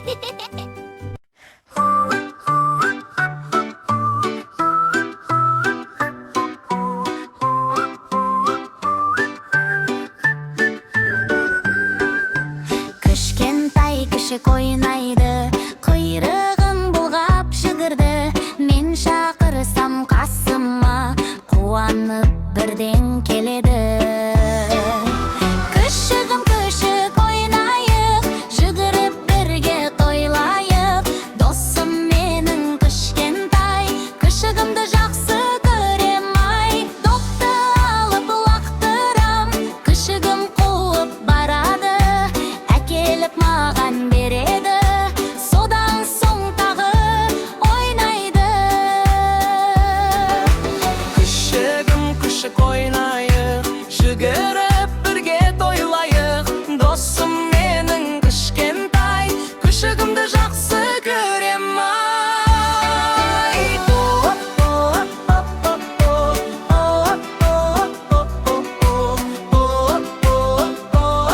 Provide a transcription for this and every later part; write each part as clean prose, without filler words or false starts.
Кішкентай күшік ойнайды, құйрығын бұлғап жүгірді. Мен шақырсам қасыма, қуанып бірден келеді. Күшігім, күшік, ойнайық, жүгіріп бірге тойлайық. Досым менің кішкентай, күшігімді жақсы көрем ай. Допты алып лақтырам, күшігім қуып барады, әкеліп маған береді, содан соң тағы ойнайды. Күшігім, күшік, ойнайық, жүгіріп бірге тойлайық. Досым менің кішкентай, күшігімді жақсы көрем ай. Оп, оп, оп, оп, оп, оп, оп, оп, оп, оп, оп, оп, оп.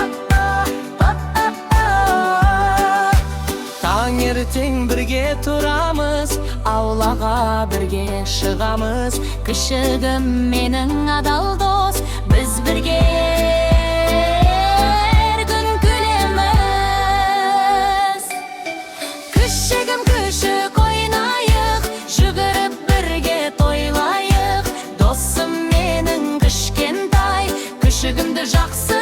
Таңертең бірге тұрамыз, аулаға бірге шығамыз. Күшігім менің адал дос, біз бірге әр күн күлеміз. Күшігім, күшік, ойнайық, жүгіріп бірге тойлайық. Досым менің кішкентай, күшігімді жақсы